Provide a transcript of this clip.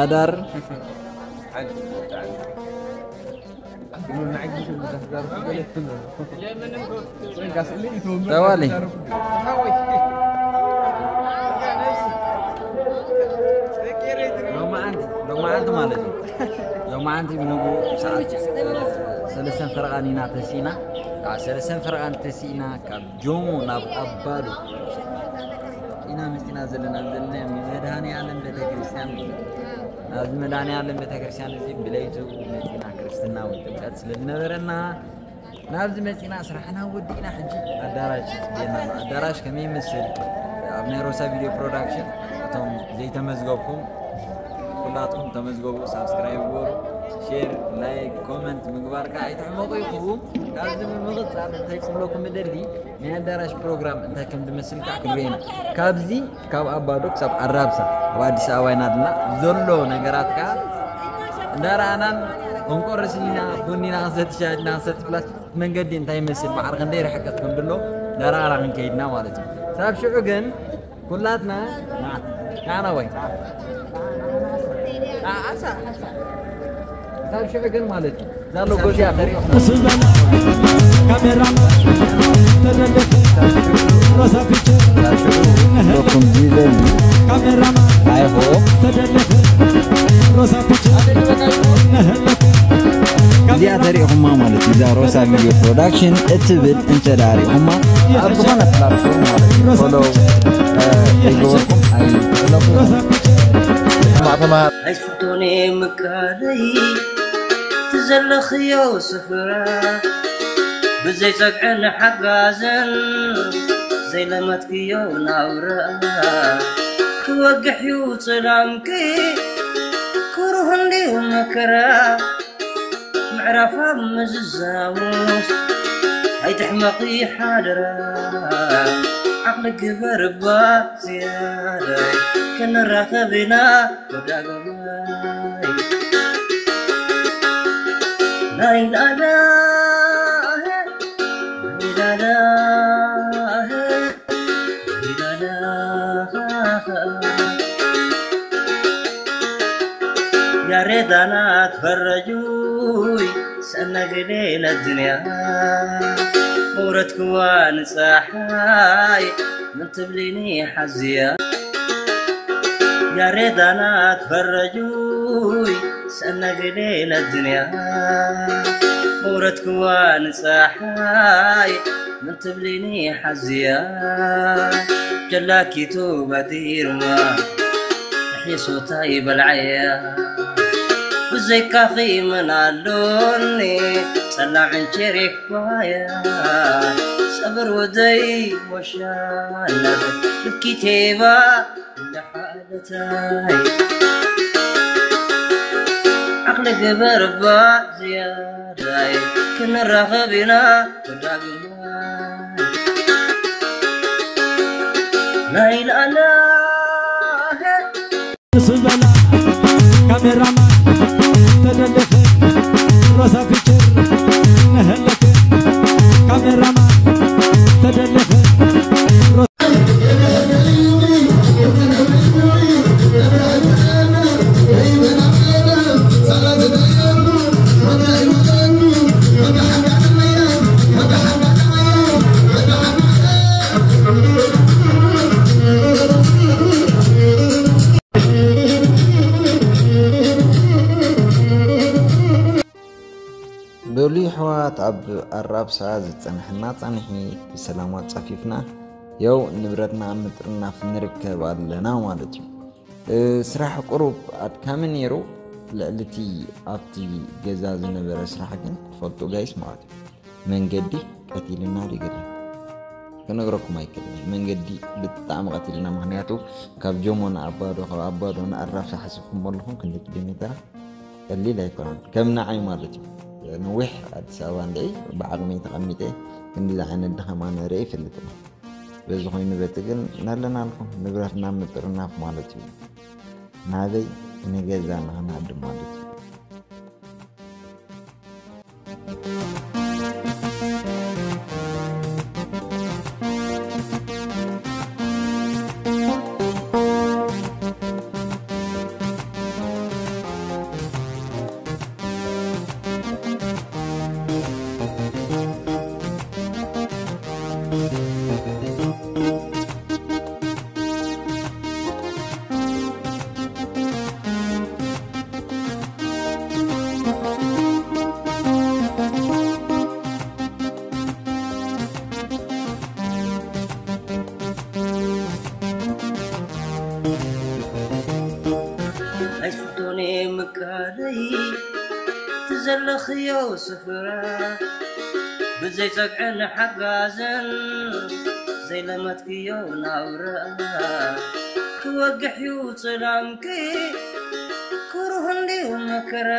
ኣዳር ተባለ። ሎማዓንቲ ሎማዓንቲ ማለት እዩ። ሎማዓንቲ ብንጉ ሰዓት ሰለስተን ፈረቓን ኢና ተሲእና። ሰለስተን ፈረቓን ተሲእና ካብ ጆሞ ናብ ኣባዶ ኢና መፂና ዘለና። ዘለና መድሃኔ ዓለም ቤተክርስትያን ኣብዚ መድሃኔ ዓለም ቤተክርስትያን እዚ ብለይቱ መፂና ክርስትና ወይ ጥምቀት ስለ ዝነበረና ናብዚ መፂና ስራሕና ወዲእና። ሕጂ ኣዳራሽ ቤና ኣዳራሽ ከመይ ይመስል? ኣብ ናይ ሮሳ ቪድዮ ፕሮዳክሽን እቶም ዘይተመዝገብኩም ኩላትኩም ተመዝገቡ፣ ሳብስክራይብ ግበሩ፣ ሼር፣ ላይክ፣ ኮመንት ምግባር ከዓ ኣይትሕመቑ ኢኹም። ካብዚ ብምቕፃል እንታይ ክብለኩም እደሊ፣ ናይ ኣዳራሽ ፕሮግራም እንታይ ከም ዝመስል ከዓ ክንርኢ ኢና። ካብዚ ካብ ኣባዶ ክሳብ ኣራብሳ ኣብ ኣዲስ ኣበባ ኢና ዘለና። ዘሎ ነገራት ከዓ እንዳረኣናን፣ ቆንቆርስ ኢና፣ ቡን ኢና ክንሰቲ፣ ሻሂ ኢና ክንሰቲ፣ ፕላስ መንገዲ እንታይ ይመስል፣ ባሕሪ ክንደይ ርሕቀት ከም ድሎ እንዳረኣና ክንከይድና ማለት እዩ። ሳብ ሽዑ ግን ኩላትና ንዓና ወይ ኣሳ ሳብ ሽዑ ግን ማለት እዩ። ዛሎ ጎዚያ ተሪኦ ካሜራማ ተደለፈ ሮሳ ፒክቸር ነህለ ኩም ዲዘል ካሜራማ ተደለፈ ሮሳ ፒክቸር ነህለ እዚኣ ተሪኢኹማ ማለት እዩ። እዛ ሮሳ ቪድዮ ፕሮዳክሽን እትብል እንተ ደኣ ሪኢኹማ ኣብ ዝኾነ ፕላትፎርም ማለት እዩ ፎሎ፣ እ፣ ይግበርኩም ኣይትሕለፉ። ኣይስሕቶኒ ምቃለይ ትዘለኽዮ ስፍራ ብዘይ ጸግዕን ሓጋዝን ዘይለመትክዮ ናብራ ክወግሕ እዩ ጽላምኪ ክሩህ እንድዩ መከራ ምዕራፋ ምዝዛሙስ ኣይትሕመቒ ሓደራ ዓቕሊ ግበር እባ ዝያዳይ ክንራኸብ ኢና ወዳገባይ ናይ ላላ ናይ ላላ ያሬዳናት ፈረጁይ ሰነግሌ ለድንያ መውረድክዋ ንፀሓይ ምን ትብሊኒ ሓዝያ ያሬዳናት ፈረጁይ ሰነግሌ ለድንያ መውረድክዋ ንፀሓይ ምን ትብሊኒ ሓዝያ ጀላኪቱ በዲርማ ሕሶታ ይበልዓያ ብዘይካኺ መን ኣሎኒ ጸላም ዕንቸሬኳያ ሰብር ወደይ ወሻነት ልኪቴባ ለሓለታይ ዓቕሊ ግበር እባ ዝያዳይ ክንራኸብ ኢና ወዳግማይ ናይ ላላ ስበላ ካሜራማ ተደለፈ ሮሳ ፒክቸር ነህለከ ካሜራማ ተደለፈ በሉ ይሕዋት ኣብ ኣራብሳ ዝጸንሐና ጻንሒ ብሰላም ኣጻፊፍና የው ንብረትና ኣብ ምጥርናፍ ንርከብ ኣለና ማለት እዩ። እ፣ ስራሕ ቁሩብ ኣድካሚ ነይሩ። ልዕሊ እቲ ኣብቲ ገዛ ዝነበረ ስራሕ ግን ትፈልጡ ጋይስ ማለት እዩ። መንገዲ ቀቲልና ዲገለ ክነግረኩም ኣይክእልን። መንገዲ ብጣዕሚ ቀቲልና፣ ምኽንያቱ ካብ ጆሞ ንኣባዶ፣ ካብ ኣባዶ ንኣራብሳ ሓሲብኩም ኣለኹም ክንደይ ኪሎ ሜትራ ቀሊል ኣይኮነን። ከም ንዓይ ማለት እዩ። ነዊሕ ኣዲስ ኣበባ እንድዒ ብዓቕመይ ተቐሚጠ ክንዲዚ ዓይነት ድኻም ኣነ ርእየ ይፈልጥን። በዚ ኮይኑ በቲ ግን ናለናልኩም ንብረትና ምጥርናፍ ማለት እዩ። ናበይ? ንገዛ ንኽንሃድም ማለት እዩ። ምካደይ ትዘለኽዮ ስፍራ ብዘይ ጸግዕን ሓጋዝን ዘይለመትክዮ ናብራ ክወግሕ እዩ ጽላምኪ ክሩህ እንድዩ መከራ